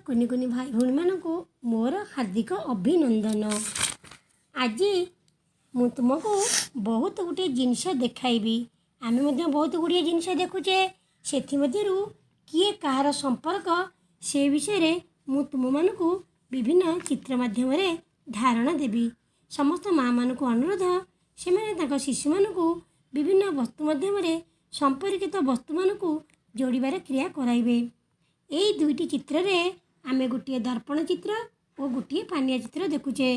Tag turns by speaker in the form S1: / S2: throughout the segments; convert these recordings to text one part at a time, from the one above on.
S1: କୁନି କୁନି ଭାଇ ଭଉଣୀମାନଙ୍କୁ ମୋର ହାର୍ଦ୍ଦିକ ଅଭିନନ୍ଦନ। ଆଜି ମୁଁ ତୁମକୁ ବହୁତ ଗୁଡ଼ିଏ ଜିନିଷ ଦେଖାଇବି। ଆମେ ମଧ୍ୟ ବହୁତ ଗୁଡ଼ିଏ ଜିନିଷ ଦେଖୁଛେ। ସେଥିମଧ୍ୟରୁ କିଏ କାହାର ସମ୍ପର୍କ, ସେ ବିଷୟରେ ମୁଁ ତୁମମାନଙ୍କୁ ବିଭିନ୍ନ ଚିତ୍ର ମାଧ୍ୟମରେ ଧାରଣା ଦେବି। ସମସ୍ତ ମାଆମାନଙ୍କୁ ଅନୁରୋଧ, ସେମାନେ ତାଙ୍କ ଶିଶୁମାନଙ୍କୁ ବିଭିନ୍ନ ବସ୍ତୁ ମାଧ୍ୟମରେ ସମ୍ପର୍କିତ ବସ୍ତୁମାନଙ୍କୁ ଯୋଡ଼ିବାର କ୍ରିୟା କରାଇବେ। ଏଇ ଦୁଇଟି ଚିତ୍ରରେ ଆମେ ଗୋଟିଏ ଦର୍ପଣ ଚିତ୍ର ଓ ଗୋଟିଏ ପାନିଆ ଚିତ୍ର ଦେଖୁଛେ।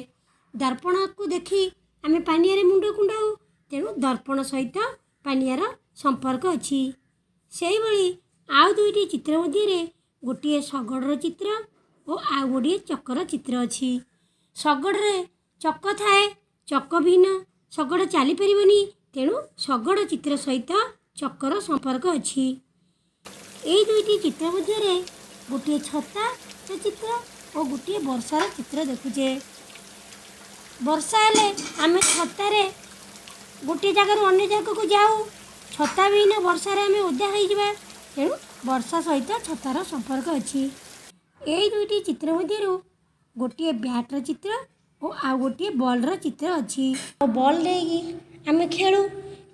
S1: ଦର୍ପଣକୁ ଦେଖି ଆମେ ପାନିଆରେ ମୁଣ୍ଡ କୁଣ୍ଡାଉ, ତେଣୁ ଦର୍ପଣ ସହିତ ପାନିଆର ସମ୍ପର୍କ ଅଛି। ସେଇଭଳି ଆଉ ଦୁଇଟି ଚିତ୍ର ମଧ୍ୟରେ ଗୋଟିଏ ଶଗଡ଼ର ଚିତ୍ର ଓ ଆଉ ଗୋଟିଏ ଚକର ଚିତ୍ର ଅଛି। ଶଗଡ଼ରେ ଚକ ଥାଏ, ଚକ ବିହୀନ ଶଗଡ଼ ଚାଲିପାରିବନି, ତେଣୁ ଶଗଡ଼ ଚିତ୍ର ସହିତ ଚକର ସମ୍ପର୍କ ଅଛି। ଏଇ ଦୁଇଟି ଚିତ୍ର ମଧ୍ୟରେ ଗୋଟିଏ ଛତାର ଚିତ୍ର ଓ ଗୋଟିଏ ବର୍ଷାର ଚିତ୍ର ଦେଖୁଛେ। ବର୍ଷା ହେଲେ ଆମେ ଛତାରେ ଗୋଟିଏ ଜାଗାରୁ ଅନ୍ୟ ଜାଗାକୁ ଯାଉ। ଛତା ବିହୀନ ବର୍ଷାରେ ଆମେ ଓଦା ହେଇଯିବା, ତେଣୁ ବର୍ଷା ସହିତ ଛତାର ସମ୍ପର୍କ ଅଛି। ଏଇ ଦୁଇଟି ଚିତ୍ର ମଧ୍ୟରୁ ଗୋଟିଏ ବ୍ୟାଟ୍ର ଚିତ୍ର ଓ ଆଉ ଗୋଟିଏ ବଲ୍ର ଚିତ୍ର ଅଛି। ବଲ୍ ନେଇକି ଆମେ ଖେଳୁ,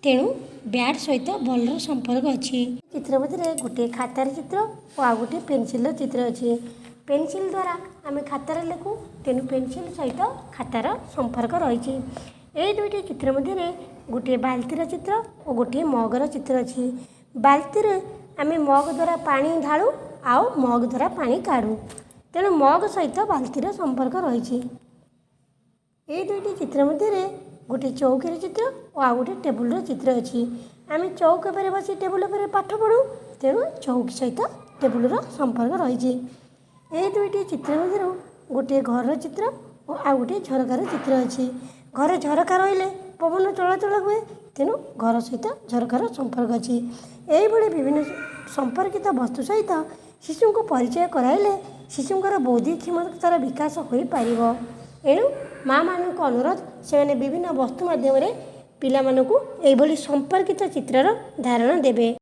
S1: ତେଣୁ ବ୍ୟାଟ୍ ସହିତ ବଲ୍ର ସମ୍ପର୍କ ଅଛି। ଚିତ୍ର ମଧ୍ୟରେ ଗୋଟିଏ ଖାତାର ଚିତ୍ର ଓ ଆଉ ଗୋଟିଏ ପେନସିଲ୍ର ଚିତ୍ର ଅଛି। ପେନସିଲ୍ ଦ୍ୱାରା ଆମେ ଖାତାରେ ଲେଖୁ, ତେଣୁ ପେନସିଲ୍ ସହିତ ଖାତାର ସମ୍ପର୍କ ରହିଛି। ଏଇ ଦୁଇଟି ଚିତ୍ର ମଧ୍ୟରେ ଗୋଟିଏ ବାଲ୍ଟିର ଚିତ୍ର ଓ ଗୋଟିଏ ମଗର ଚିତ୍ର ଅଛି। ବାଲ୍ଟିରେ ଆମେ ମଗ ଦ୍ୱାରା ପାଣି ଢାଳୁ ଆଉ ମଗ ଦ୍ୱାରା ପାଣି କାଢ଼ୁ, ତେଣୁ ମଗ ସହିତ ବାଲ୍ଟିର ସମ୍ପର୍କ ରହିଛି। ଏଇ ଦୁଇଟି ଚିତ୍ର ମଧ୍ୟରେ ଗୋଟିଏ ଚୌକିର ଚିତ୍ର ଓ ଆଉ ଗୋଟିଏ ଟେବୁଲର ଚିତ୍ର ଅଛି। ଆମେ ଚୌକି ଉପରେ ବସି ଟେବୁଲ ଉପରେ ପାଠ ପଢ଼ୁ, ତେଣୁ ଚୌକି ସହିତ ଟେବୁଲର ସମ୍ପର୍କ ରହିଛି। ଏଇ ଦୁଇଟି ଚିତ୍ର ମଧ୍ୟରୁ ଗୋଟିଏ ଘରର ଚିତ୍ର ଓ ଆଉ ଗୋଟିଏ ଝରକାର ଚିତ୍ର ଅଛି। ଘରେ ଝରକା ରହିଲେ ପବନ ଚଳାଚଳ ହୁଏ, ତେଣୁ ଘର ସହିତ ଝରକାର ସମ୍ପର୍କ ଅଛି। ଏଇଭଳି ବିଭିନ୍ନ ସମ୍ପର୍କିତ ବସ୍ତୁ ସହିତ ଶିଶୁଙ୍କୁ ପରିଚୟ କରାଇଲେ ଶିଶୁଙ୍କର ବୌଦ୍ଧିକ କ୍ଷମତାର ବିକାଶ ହୋଇପାରିବ। ଏଣୁ ମାଆମାନଙ୍କୁ ଅନୁରୋଧ, ସେମାନେ ବିଭିନ୍ନ ବସ୍ତୁ ମାଧ୍ୟମରେ ପିଲାମାନଙ୍କୁ ଏଇଭଳି ସମ୍ପର୍କିତ ଚିତ୍ରର ଧାରଣା ଦେବେ।